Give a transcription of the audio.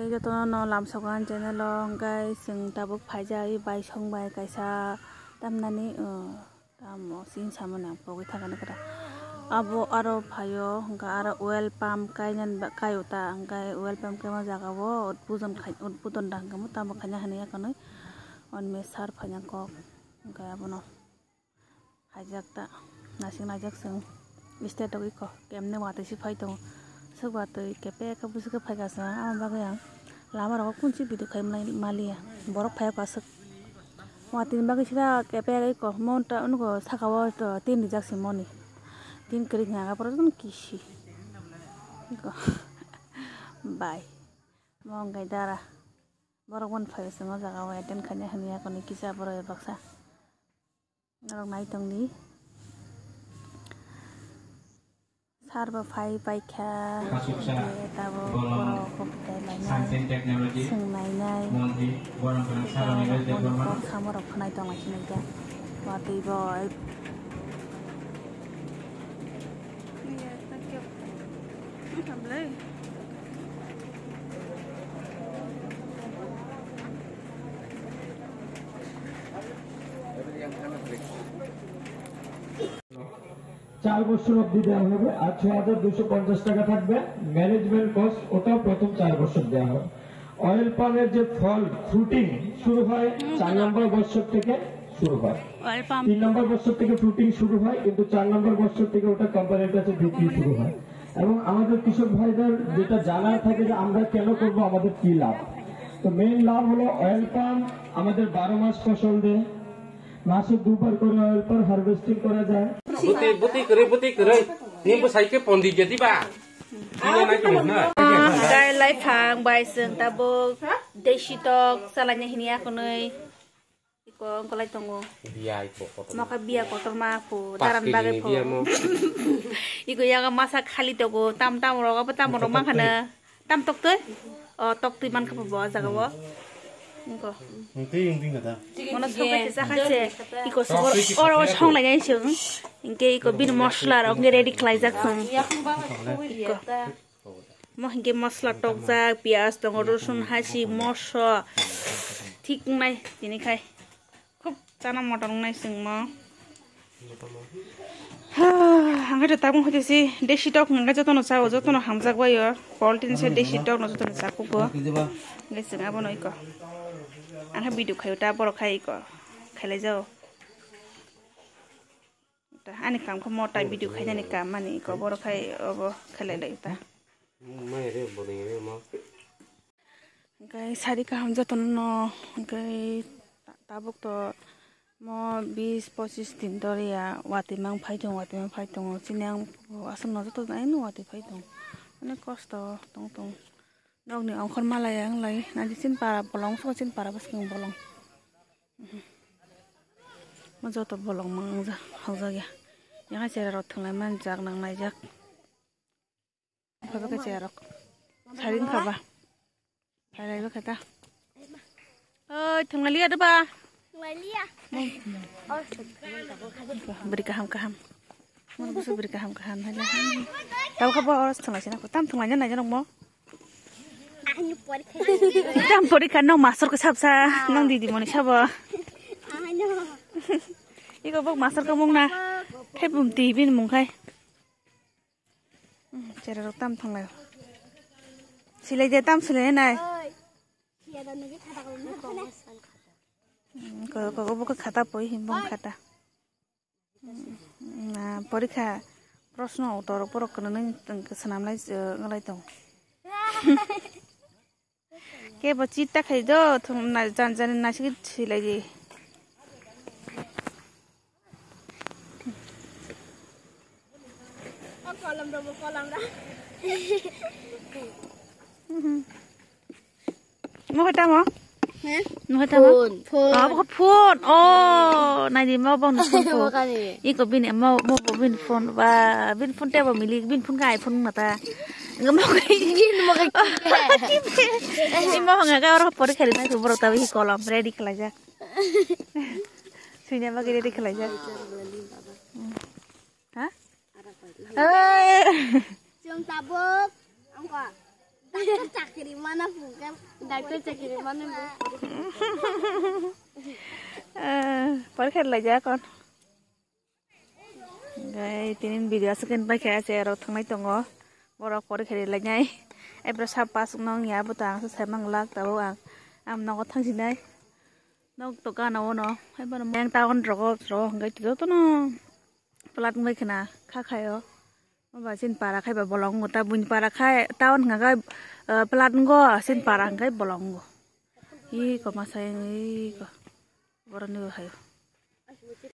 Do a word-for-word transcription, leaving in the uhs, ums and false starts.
Jotono no lamsogo ang channel o, hwnkhe chwng tabuk phaijak bai song bai kaisa tamnani, uh, tamo sini samani ang pogwi thangani kwtal. Abo aro phaio, hwnkhe aro oil pump kainani ba-, kaio ta, hwnkhe oil pump kaima jaga o udbudon khai, udbudon da hwnkhe tamo khaina hinwi yakarwi onme sar phaina kok, hwnkhe abono. Haijak ta, nasing naijak chwng state rok iko kemne watwi se phai tongo. Swk watwi kepek khe busu khe phaikha chwng, aboni bagwi ang lama rogo kunchi video khai maliya. Borok phai kha swk watwi ni bagwi sida kepek iko mon ta nugo saka o to tin rijak se moni. Tin kwrwi hwnka phuru kisi iko bai mo wngkha dara borok bono phai chwng o jaga o attend khaina hwnwi kisa borok baksa. Norok nai tongdi. Sar bo phai paikha. Asuksa. Tabuk borok kok tai lainai. Science and Technology. Swng nainai. Montri, Borom Kalang Saroni Rajya Borma. Kok samorok khnai tong lai sinai kha. Watwi bo. চার বছর অবধি দেওয়া হবে। আর ছয় হাজার দুশো পঞ্চাশ টাকা থাকবে ম্যানেজমেন্ট কস্ট, ওটাও প্রথম চার বছর দেওয়া হবে। অয়েল পামের যে ফল ফ্রুটিং শুরু হয় চার নম্বর বছর থেকে শুরু হয়। অয়েল পাম তিন নম্বর বছর থেকে ফ্রুটিং শুরু হয়, কিন্তু চার নম্বর বছর থেকে ওটা কোম্পানির কাছে বিক্রি শুরু হয়। এবং আমাদের কৃষক ভাইদের যেটা জানার থাকে যে আমরা কেন করব, আমাদের কি লাভ। তো মেইন লাভ হলো অয়েল পাম আমাদের বারো মাস ফসল দেয়, মাসে দুবার করে অয়েল পাম হারভেস্টিং করা যায়। Buti, buti kwrwi, buti kwrwi. Nini bwsai khe pondi jadi ba? Nini nai kwrwi na? Gai lai phang bai chwng tabuk desi tok chalaina hini akonoi. Iko wngkolai tongo. Biya iko kotor. Mokha biya kotorma pho, daran bagwi pho. Biya mo. Iko yago masa khali togo, tam tam rogo, tam rok mankha na. Tam toktwi? O, toktwi mankha pho bo jaga o. Iko. Twi wng twi kata. Mono sokai se chakha se. Iko sogor oro songlai nai chwng. Hinkhe iko bini mosla rok ready khlaijak chwng. Iko. Mo hinkhe mosla tokjak, piyaj tongo, rosun, hasi, moso, thik wngnai tini khai. Khub chana motom wngnai chwngmo. Hangkhe tabuk hoite si desi tok hwnkhe jotono chao, jotono hamjak bai o. Poultry ni se desi tok no jotono chakugo. Hwnkhe chwng abono iko. Ang khe video khaio ta borok khai iko. Khailai jao. Ta ani kam khe mo tai video khainani kam mani iko borok khai obo khelai lai ta. Mai re bo ni re mo. Hwnkhe sari kaham jotono no hwnkhe ta-, tabuk to mo bis pochis din doriya watwi mang phai tongo, watwi mang phai tongo. Chini ang aswk no joto jani watwi phai tongo. Onek kosto tong tong. Nokni ongkhor malaya wng lai, nadi chini para bolong, soko chini para bwskang bolong. Mo joto bolong mang wngja, hokjak ya. Yang chera rok thwnglai manjak, nang naijak. Phaiba khe chera rok. Sari wngkha ba? Phailaiba khe ta. Oi, thwnglai liya da ba? Thwnglai liya. Bwrwi kaham kaham. Mo busu bwrwi kaham kaham hai. Tabo khe bo oro thwnglai sina. Tam thwnglai nai nai mo. Ani porikha. Tam porikha no master ko sab sa, nang didi moni sabo. Ano. Iko bok master ko mung na. Thai bum ti bin mung khai. Hmm, chera rok tam thang lai. Silai de tam silai nai. Oi. Siya dan lagi kata kalau nak. Hmm, ko, ko, ko, ko khata poi himbong khata. Na, porikha proshno uttor borok kwrwngwi tong-, swnamlai, eh, wnglaio. Kebo chita khai do, thung na, jan jan naisik silai di. O kolam rw, kolam rw. Mo khe tamo? He? Mo khe tamo? Phone, phone. Oh, bo phone. Oh, nai di mo bo ni phone ko. Mo kani? Iko bini mo, mo bo bini phone ba, bini phone tebo milik, bini phone ka iPhone na ta. Mo khe. Bini mo khe. Imo hanga ka oro pore khali nai borok ta hi kolam ready khlai jak. Suina bagwi ready khlai jak. Ha? Oi. Chwng tabuk, angko. Chakri mana phungkha. Doctor chakri mana phungkha. Eh, porikha laijak kon. Gai tinin video aswk khe pai kha se aro thangnai tongo. Borok porikha lainai. Ebro sa pass wngya bo ta ang se sai manglak tabo ang. Ang nogo thangsinai. Nok to gana ono. Hai bono yang town rogo ro hwnkhe jotono plat wngwi khna kha khaio. Oba chini para khai ba bolong wngkha, buini para khai town hwnkha khe, eh, plat wngkha, chini para hwnkha khe bolong wngkha. Iko masa yang iko. Boroni bo hai.